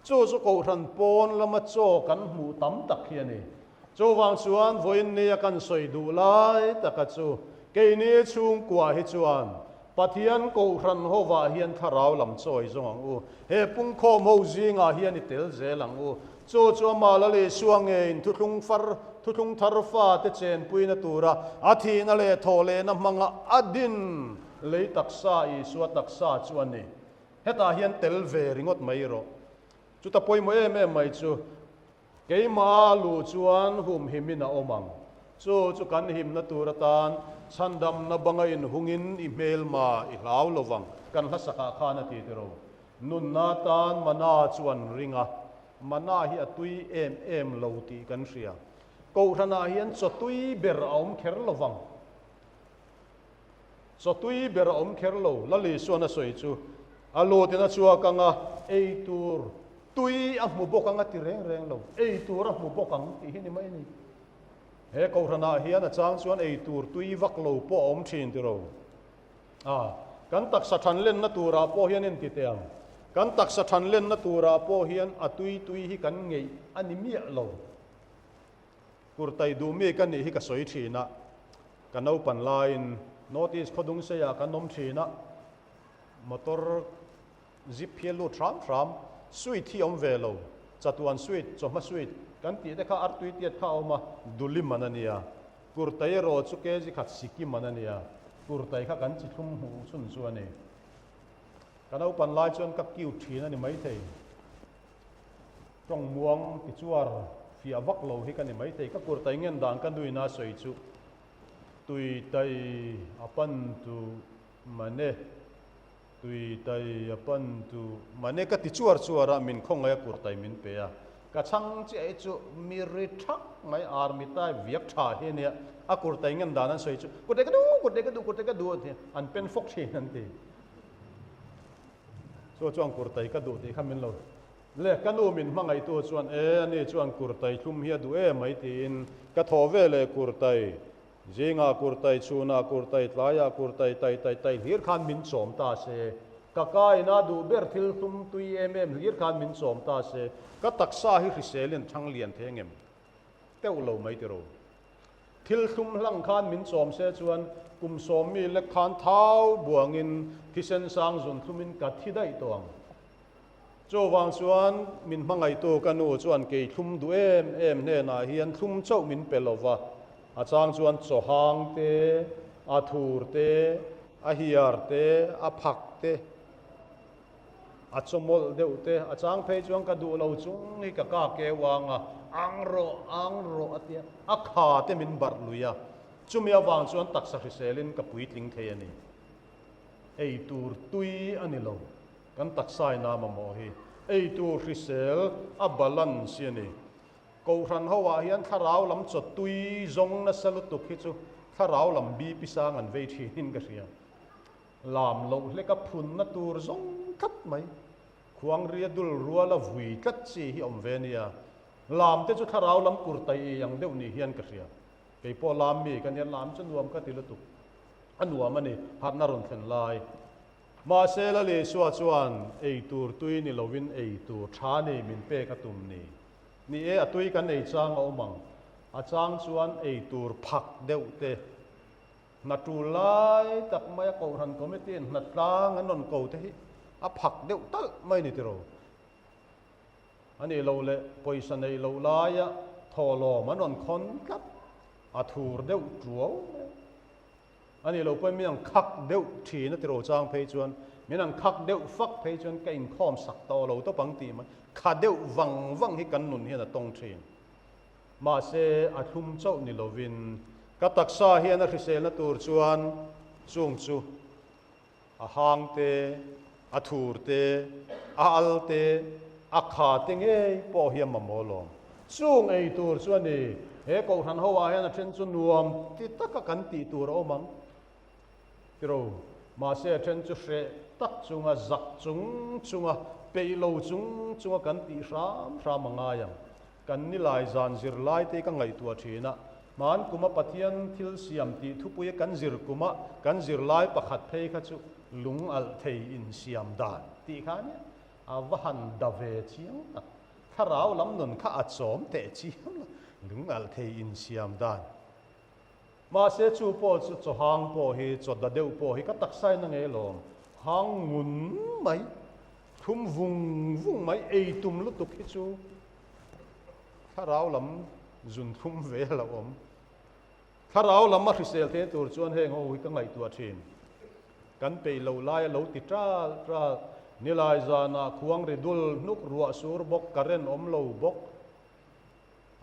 Chu chu kohhran pawn lama chaw kan hmuh tam tak hi a ni. Chuvang chuan vawiin nia kan sawi duh lai taka chu keini chhungkua hi chuan Pathian kohhran hovah hian thlarau lam chawi zawng ang u. He pungkhawm ho zingah hian i tel zel ang u. Chu chu ama Lal Isua ngeiin thuthlung far, thuthlung thar fate chenpuina tura a thihna leh thawhlehna hmanga a din lei taksa Isua taksa chu a ni. Hetah hian tel ve ringawt mai rawh. Chuta pawimawh em em mai chu. Keima lu chuan humhimin a awm ang. Chu chu kan himna tur atan chhandamna banga inhungin i hmelma i hlau lo vang, kan hla sakah khan a ti ti ro. Nunna tan mana chuan ring a, mana hi a tui em em lo tih kan hria. Kohhranah hian chaw tui ber a awm kher lo vang. Chaw tui ber a awm kher lo, Lal Isuan a sawi chu. A lutin a chhuak ang a, ei tur tui a hmu bawk ang a ti reng reng lo. Ei tur a hmu bawk ang tih hi ni mai ni. He kohhranah hian a chang chuan ei tur tui vak lo pawh a awm ṭhin ti ro. A, kan taksa ṭhan lenna turah pawh hian en ti teh ang. Kan taksa ṭhan lenna turah pawh hian a tui tui hi kan ngeih a ni miah lo. Kurtai duh mi ka nih hi ka sawi ṭhin a, ka naupan laiin North East khaw dung seia kan awm ṭhin a, motor zip hi a lut hram hram, sweet hi awm ve lo, chatuan sweet, chawhma sweet kan tih te kha, artui tiat kha a awm a, duli man a nia, kurtai erawh chu kg khat siki man a nia, kurtai kha kan chi thlum hmuh chhun chu a ni. Ka naupan lai chuan ka cute ṭhin a ni mai thei. Ṭawng muang tichuar fiah vak lo hi ka ni mai thei. Ka kurtai ngen dan ka nuin a sawi chu. Tui tai a pan tu mane. Tui tai a pan tu mane ka tichuar chuar a min khawngaih a kurtai min pe a. Ka chhang chiah hi chu mi ri thak mai army tai viak ṭha hi a nia. A kurtai ngen dan an sawi chu. Kurtai ka duh, kurtai ka duh, kurtai ka duh a ti. An pen fawk ṭhin an ti. Chu chuan kurtai ka duh tih kha min lo. Le, ka nu min hmangaihtu chuan, e, ani chuan kurtai thlum hi a duh em mai tiin ka thaw ve leh kurtai. Zinga kurtai, chhuna kurtai, tlaia kurtai, tai, tai, tai, hlir khan min chawm ta se. Ka kaina duh ber thil thlum tui em em hlir khan min chawm ta se. Ka taksa hi hriselin ṭhang lian thei ngem. Teuh lo mai ti ro. Thil thlum hlang khan min chawm se chuan kum sawm mi lek khan thau buangin thisen sang zun thlumin ka thi daih tawh ang. Chuvang chuan min hmangaihtu ka nu chuan kei thlum duh em em hnenah hian thlum chauh min pe lo va. A chang chuan chawhang te, a thur te, a hiar te, a phak te, a chawmawlh deuh te, a chang phei chuan ka duh lo chung hi ka ka keu ang a, ang rawh, ang rawh a tia, a kha te min barh lui a. Chumi avang chuan taksa hriselin ka puitling thei a ni. Ei tur tui a ni lo, kan taksa ina mamawh hi. Ei tur hrisel a balance a ni. Kohhran hoah hian thlarau lam chaw tui zawng nasa lutuk hi chu thlarau lam B P sang an vei ṭhin in ka hria. Lam loh hleka phunna tur zawng tlat mai. Khuangria dul ruala vui tlat chi hi awm ve nia. Lam te chu thlarau lam kurtai ei ang deuh ni hian ka hria. Kei pawh lam mi ka nia, lam chu nuam ka ti lutuk. A nuam a ni, harhna rawn thlen lai. Mahse, Lal Isua chuan ei tur tui ni lovin ei tur ṭha ni min pek a tum ni. Ni e, a tui kan ei chang a awm ang. A chang chuan ei tur phak deuh te, hna tul lai tak mai a, kohhran committee-in hna tlang an rawn ko te hi a phak deuh talh mai ni tiraw. A ni lo leh, pawisa nei lo laia thawhlawm an rawn khawn tlat, a thur deuh tuau. A ni lo pawhin min ang khak deuh ṭhin a tiraw chang phei chuan, min ang khak deuh fak phei chuan ka inkhawm sak tawh lo tawp ang tih mai, kha deuh vang vang hi kan nun hian a tawng ṭhin. Mahse, a thlum chauh ni lovin, ka taksa hian a hriselna tur chuan, chung chu, a hang te, a thur te, a al te, a kha te ngei pawh hi a mamawh lawm. Chung ei tur chu a ni, he kohhran ho ah hian a ṭhen chu nuam ti taka kan tih tur a awm ang. Tiraw, mahse, a ṭhen chu hreh tak chunga, zak chung chunga, peih lo chung chunga kan tih hram hram a ngai ang. Kan ni lai zan zirlai te ka ngaihtuah ṭhin a, hman kuma Pathian thil siam tih thupuia kan zir kuma kan zirlai pakhat phei kha chu lungalh thei insiam dan tih kha a nia, a va han da ve chiang tak. Thlarau lam nun kha a chawm teh chiang lo, lungalh thei insiam dan. Mahse, chu pawh chu, chaw hang pawh hi, chaw da deuh pawh hi ka taksa in a ngai lawm. Hang ngun mai, thlum vung vung mai, ei tum lutuk hi chu. Thlarau lam zun thlum ve a lo awm. Thlarau lam a hrisel theih tur chuan heng ho hi ka ngaihtuah ṭhin. Kan peih lo lai a lo ti ṭal ṭal. Ni lai zana khuang ri dul hnuk, ruah sur bawk, current awm lo bawk.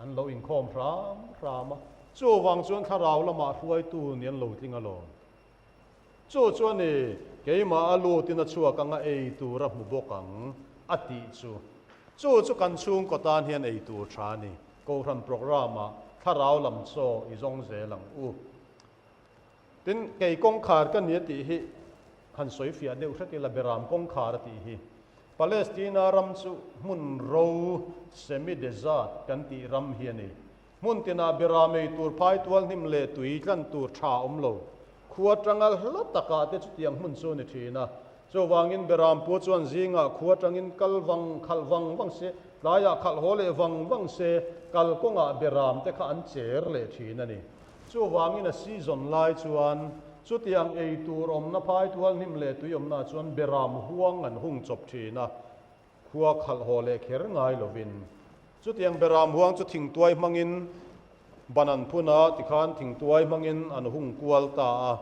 An lo inkhawm hram hram a. Chuvang chuan thlarau lamah hruaitu ni an lo tling alawm. Chu chu a ni, keimah a lutin a chhuak anga ei tur a hmu bawk ang a tih chu. Chu chu kan chhungkaw tan hian ei tur ṭha a ni. Kohhran program-ah thlarau lam chaw i zawng zel ang u. Tin, kei kawngkhar ka nia tih hi han sawi fiah deuh hret ila, beram kawngkhar a tih hi. Palestina ram chu hmun ro, semi desert kan tih ram hi a ni. Hmun tinah beram ei tur, phaitual hnim leh tui tlan tur ṭha awm lo. Khua aṭanga hla takah te chutiang hmun chu a ni ṭhin a. Chuvangin beram pu chuan zingah khua aṭangin kal vang khalh vang vang se, tlaiah khalh haw leh vang vang se, kalkawngah beram te kha an cher leh ṭhin a ni. Chuvangin a season lai chuan chutiang ei tur awmna, phaitual hnim leh tui awmna chuan beram huang an hung chawp ṭhin a, khua khalh haw leh kher ngai lovin. Chutiang beram huang chu thingtuai hmangin ban an phun a, tikhan thingtuai hmangin an hung kual ta a,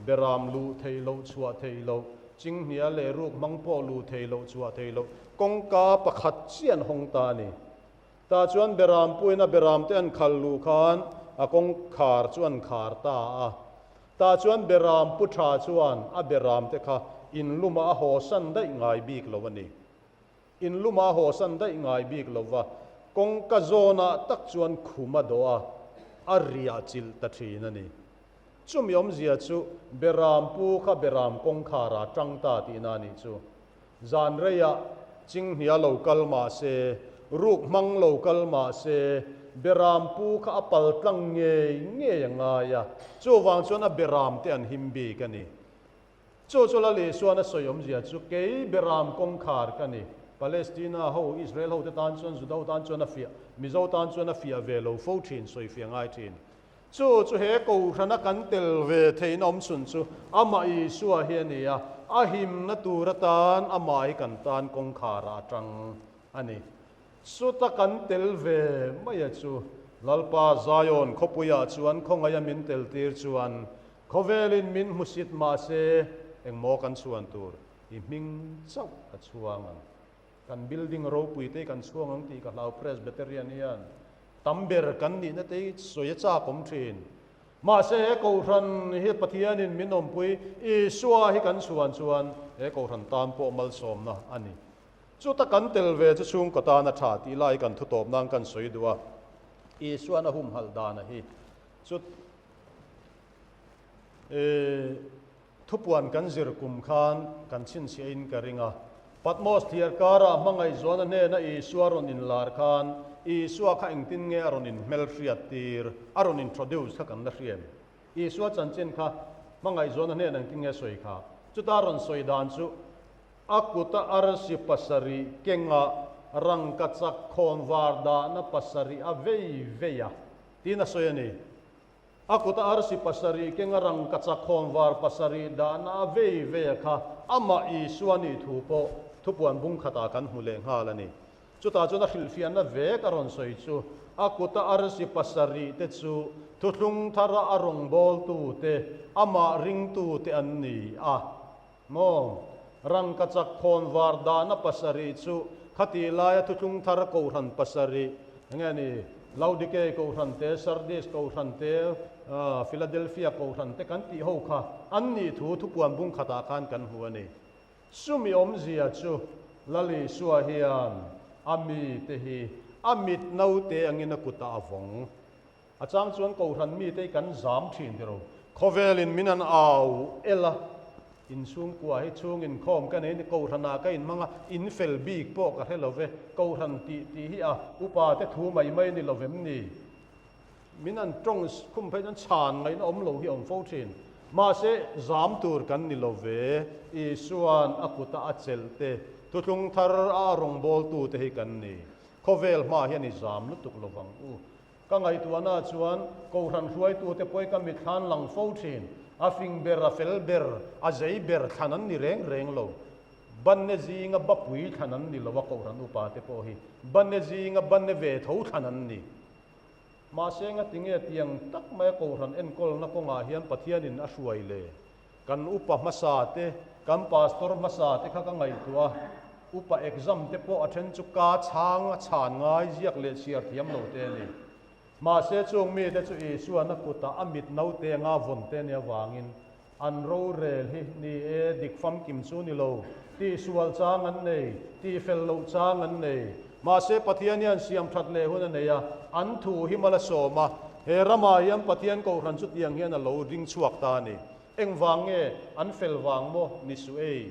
beram luh theih loh, chhuah theih loh, chinghnia leh ruk hmang pawh luh theih loh, chhuah theih loh, kawngka pakhat chiah an hawng ta a ni. Ta chuan beram puin a beram te an khal luh khan a kawngkhar chu an khar ta a. Ta chuan beram pu ṭha chuan a beram te kha in luma a hawsan daih ngai bik lo a ni. In luma a hawsan daih ngai bik lo va, kawngka zawnah tak chuan khum a dawh a, a riah chilh ta ṭhin a ni. Chumi awmzia chu beram pu kha beram kawngkhara ṭang ta tihna a nih chu. Zan reiah chinghnia lo kal mah se, ruk hmang lo kal mah se, beram pu kha a paltlang ngei ngei a ngai a. Chuvang chuan a beram te an him bik a ni. Chu chu Lal Isuan a sawi awmzia chu, kei beram kawngkhar ka ni. Palestina ho, Israel ho te tan chuan, Juda ho tan chuan a fiah, Mizo tan chuan a fiah ve lo fo ṭhin, sawi fiah ngai ṭhin. Chu chu he kohrana kan tel ve theihna awm chhun chu amah Isua hi a ni a, a himna tur atan amah hi kan tan kawngkhara a ṭang a ni. Chuta kan tel ve mai a chu, Lalpa, Zion khawpuiah chuan khawngaia min tel tir chuan khawvelin min hmusit mah se, engmaw kan chhuan tur i hming chauh ka chhuang ang. Kan building ropui te kan chhuang ang tih ka hlau, Presbyterian hian. Tam ber kan nihna te sawi a chak awm ṭhin. Mahse, he kohran hi Pathianin min awmpui, Isua hi kan chhuan chuan he kohran tan pawh malsawmna a ni. Chuta kan tel ve chu chhungkaw tan a ṭha tih lai kan thu tawp nan kan sawi duh a. Isuan a humhalh dan a hi. Chu, e, thupuan kan zir kum khan kan chhinchhiahin ka ring a. Patmos thir kara hmangaihzawnna hnena Isua rawn inlar khan, Isua kha engtin nge a rawn inhmelhriattir, a rawn introduce kha kan la hriat. Isua chanchin kha hmangaihzawnna hnena engtin nge sawi kha. Chuta rawn sawi dan chu, a kuta arsi pasarih kenga rangkachak khawmvar dahna pasarih a vei vei a, tiin a sawi a ni. A kuta arsi pasarih kenga rangkachak khawmvar pasarih dahna a vei vei a kha, amah Isua nih thu pawh Thupuan bung khata kan hmu leh nghal a ni. Chuta chuan a hrilhfiahna vek a rawn sawi chu, a kuta arsi pasarih te chu thuthlung thara a rawngbawltu te, amah ringtu te an ni a. Maw, rangkachak khawmvar dahna pasarih chu, khati laia thuthlung thara kohran pasarih, eng nge ni, Laodikei kohran te, Sardis kohran te, ah, Philadelphia kohran te kan tih ho kha, an nih thu Thupuan bung khata khan kan hmu a ni. Sumi awmzia chu, Lal Isua hian a mi te hi a mit naute angin a kuta a vawng. A chang chuan kohran mite kan zam ṭhin ti ro. Khawvelin min an au el a. Inchhungkua hi chhung inkhawm ka nei ni, kohranah ka inhmang a, in fel bik pawh ka hre lo ve. Kohran tih tih hi a upa te thu mai mai ni lo vem ni? Min an ṭawng khum phei chuan chhan ngaihna awm lo hi awm fo ṭhin. Mahse, zam tur kan ni lo ve. Isuan a kuta a chelh te, thuthlung thar a rawngbawltu te hi kan ni. Khawvel hma hian i zam lutuk lo vang u. Ka ngaihtuahna chuan kohran hruaitute pawh ka mitthla an lang fo ṭhin. A fing ber, a fel ber, a zei ber thlan an ni reng reng lo. Banne zinga bapui thlan an ni lo a, kohran upa te pawh hi. Banne zinga banne ve tho thlan an ni. Mahse, engati nge tiang tak mai a kohran enkawlna kawngah hian Pathianin a hruai le? Kan upa hmasa te, kan pastor hmasa te kha ka ngaihtuah a. Upa exam te pawh a ṭhen chu ka chhang a chhan ngai ziak leh chhiar thiam lo te a ni. Mahse, chung mite chu Isuan a kuta a mit naute anga vawn te a nih avangin, an rorel hi ni e, dik famkim chu ni lo, tihsual chang an nei, tihfel loh chang an nei. Mahse, Pathian hian siam ṭhat leh hun a nei a, an thu hi mal a sawm a. He ramah hian Pathian kohran chutiang hian a lo ring chhuak ta a ni. Engvang nge? An fel vang maw? Ni suh ei.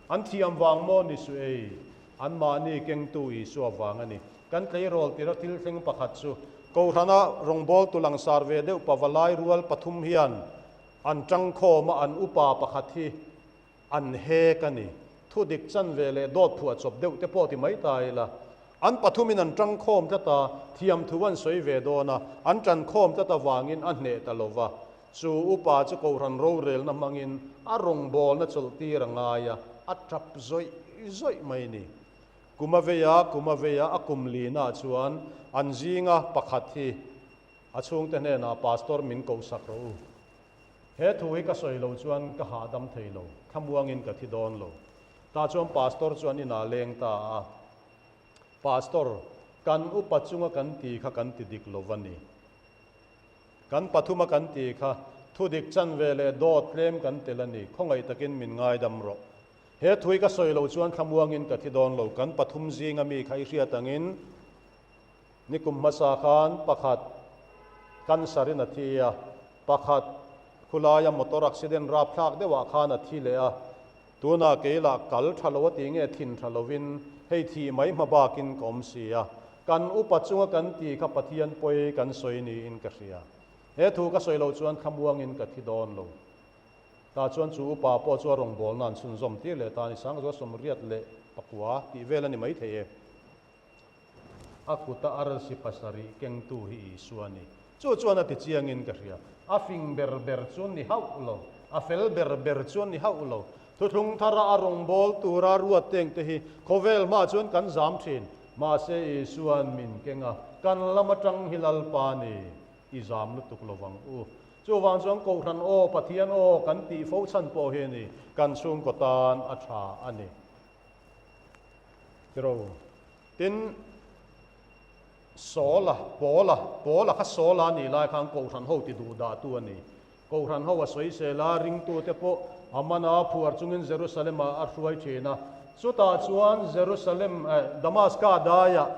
An thiam vang maw? Ni suh ei. Anmahni kengtu Isua vang a ni. Kan tleirawl tira thil thleng pakhat chu, kohrana rawngbawltu langsar ve deuh pavalai rual pathum hian an ṭangkhawm a, an upa pakhat hi an hek a ni. Thudik chanve leh dawt phuah chawp deuh te pawh ti mai ta ila, an pathumin an ṭangkhawm tlat a, thiam thu an sawi ve dawn a, an ṭankhawm tlat avangin a hneh ta lo va. Chu upa chu kohran rorelna hmangin a rawngbawlna chawlhtir a ngai a, a ṭap zawih zawih mai ni. Kum a vei a, kum a vei a, a kum lina chuan an zinga pakhat hi a chhungte hnena, "Pastor, min ko sak rawh u. He thu hi ka sawi lo chuan ka hahdam thei lo, thlamuangin ka thi dawn lo." Ta chuan pastor chuan inah leng ta a, "Pastor, kan upa chunga kan ti kha kan ti dik lo va ni. Kan pathuma kan ti kha, thudik chanve leh dawt tlem kan tel a ni, khawngaih takin min ngaidam rawh. He thu hi ka sawi lo chuan thlamuangin ka thi dawn lo, kan pathum zinga mi kha i hriat angin, nikum hmasa khan pakhat cancer-in a thi a, pakhat khulaia motor accident rapthlak deuhah khan a thi leh a. Tunah kei lah kal ṭha lo a ti nge, thin ṭha lovin hei thih mai hma bakin ka awm si a. Kan upa chunga kan ti kha Pathian pawi kan sawi niin ka hria. He thu ka sawi lo chuan thlamuangin ka thi dawn lo." Ta chuan chu upa pawh chu a rawngbawlna an chhunzawm tir leh ta a ni, sang chu a sawmriat leh pakua tih vel a ni mai thei e. A kuta arsi pasarih kengtu hi Isua a ni. Chu chuan a ti chiangin ka hria. A fing ber ber chu ni hauh lo, a fel ber ber chu ni hauh lo. Thuthlung thara a rawngbawltu ra ruat teng te hi khawvel hma chuan kan zam ṭhin. Mahse, Isuan min keng a, kan lama ṭang hi Lalpa a ni. I zam lutuk lo vang u. Chuvang chuan kohran aw, Pathian aw kan tih fo chhan pawh hi a ni, kan chhungkaw tan a ṭha a ni. Ti ro. Tin, Saula, Paula, Paula kha Saula a ni lai khan kohran ho tiduhdahtu a ni. Kohran ho a sawisel a, ringtute pawh a man a, phuar chungin Jerusalem-ah a hruai ṭhin a. Chutah chuan Jerusalem, eh, Damaska daiah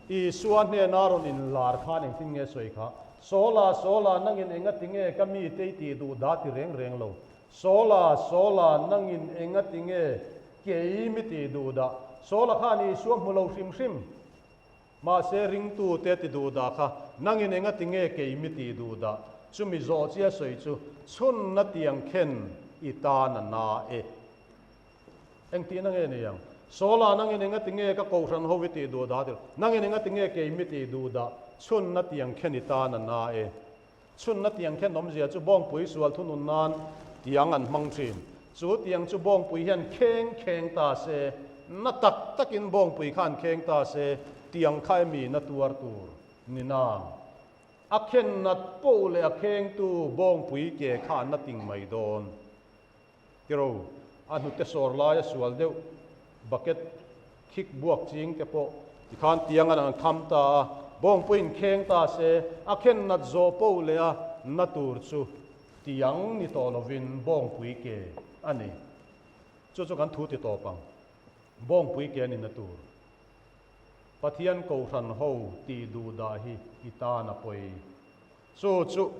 Isua hnena rawn inlar khan engtin nge sawi kha? "Saula, Saula, nangin engatinge ka mite i tihduhdah ti reng reng lo? Saula, Saula, nangin engatinge Kei mi ti duhdah. Sawla khan Isu a hmu lo hrim hrim. Mahse, ringtute ti duhdah kha, nangin enga ti nge kei mi ti duhdah? Chu mi zawh chie sawi chu, chhunna tiang khen i tan a na e. Engtina nge ni ang? Sawla, nangin enga ti nge ka kohran ho i ti duhdah? Ti, nangin enga ti nge kei mi ti duhdah? Chhunna tiang khen i tan a na e. Chhunna tiang khen awmzia chu bawngpui sual thunun nan tiang an hmang ṭhin. Chu tiang chu bawngpui hian kheng kheng ta se, na tak takin bawngpui khan kheng ta se, tiang kha emi na tuar tur ni nang. A khen nat po le a khengtu bawngpui ke kha na ting mai dawn. Tiro, a hnute sawr laia sual deuh, bucket khik buak ching te pawh, tikhan tiang an kham ta a, bawngpuiin kheng ta se, a khen nat zawh po le a na tur chu tiang ni tawh lovin bawngpui ke a ni. Chu chu kan thu ti tawp ang. Bawngpui ke a ni na tur. Pathian kohran ho ti duhdah hi i tan a poi. Chu chu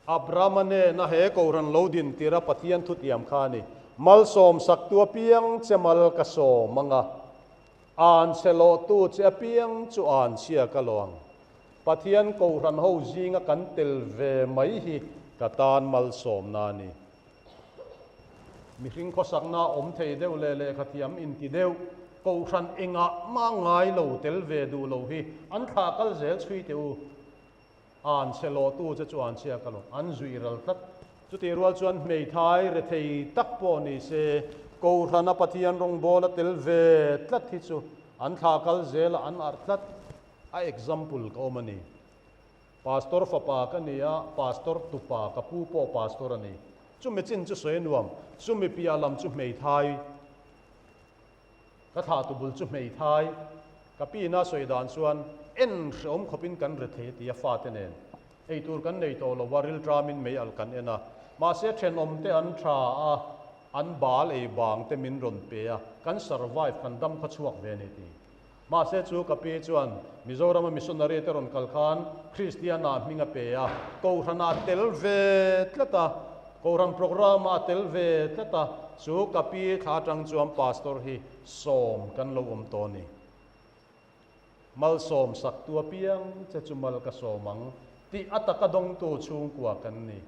Abrahama nena he kohran lo din tira Pathian thutiam kha ni. Malsawm saktu apiang che mal ka sawm anga. An che lawhtu che apiang chu an chhia ka lawng. Pathian kohran ho zinga kan tel ve mai hi ka tan malsawmna ni. Mihring khawsakna awm thei deuh le lehkhathiam inti deuh, kohran engah mah ngai lo tel ve duh lo hi an thla kal zel chhui teh u. An che lawhtu che chu an chhia ka lawng, an zui ral tlat. Chutih rual chuan hmeithai rethei tak pawh ni se, kohrana Pathian rawngbawl a tel ve tlat hi chu an thla kal zel a, an arh tlat. A example ka awm a ni. Pastor fapa ka ni a, pastor tupa, ka pu pawh pastor a ni. Chumi chin chu sawi nuam, chumi piah lam chu hmeithai. Ka thlatu bul chu hmeithai. Ka pi na sawi dan chuan en hre awm khawpin kan rethei a ti a fate nen. Ei tur kan nei tawh lo a, rilṭamin mei alh kan en a. Mahse, ṭhenawmte an ṭha a, an bal ei bang te min rawn pe a, kan survive, kan dam kha chhuak ve ni ti. Mahse, chu ka pi chuan Mizorama missionary te rawn kal khan Kristiana hming a pe a, kohrana tel ve tlat a, kohran program a tel ve tlat a, chu ka pi thla aṭang chuan pastor hi sawm kan lo awm tawh a ni. Malsawm saktu apiang che chu mal ka sawm ang tih a taka dawngtu chhungkua kan ni.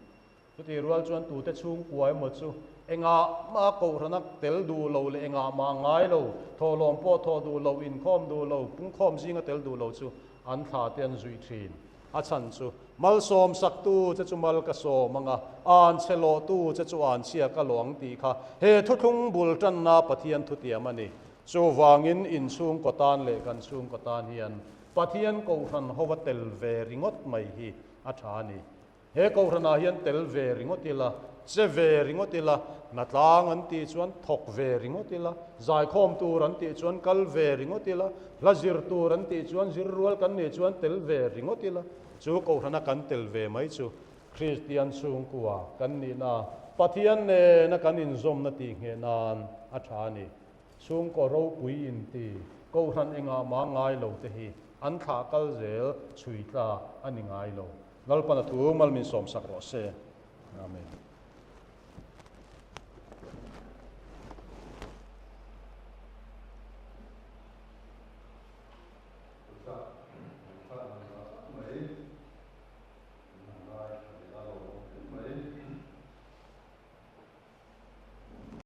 Chutih rual chuan tute chhungkua emaw chu engah mah kohrana tel duh lo leh engah mah ngai lo, thawhlawm pawh thawh duh lo, inkhawm duh lo, pungkhawm zinga tel duh lo chu an thla te an zui ṭhin. A chhan chu malsawm saktu che chu mal ka sawm anga, an che lawhtu che chu an chhia ka lawng tih kha he thuthlung bul ṭanna Pathian thutiam a ni. Chuvangin in chhungkaw tan leh kan chhungkaw tan hian Pathian kohran hova tel ve ringawt mai hi a ṭha a ni. He kohranah hian tel ve ringawt ila, che ve ringawt ila, hnatlang an tih chuan thawk ve ringawt ila, zaikhawm tur an tih chuan kal ve ringawt ila, hla zir tur an tih chuan zir rual kan nih chuan tel ve ringawt ila. Chu kohrana kan tel ve mai chu Kristian chhungkua kan nihna, Pathian nena kan inzawmna tih ngheh nan a ṭha a ni. Chhungkaw ropui inti, kohran engah mah ngai lo te hi an thla kal zel chhui tla a ni ngai lo. Lalpan a thu mal min sawm sak rawh se. Amen.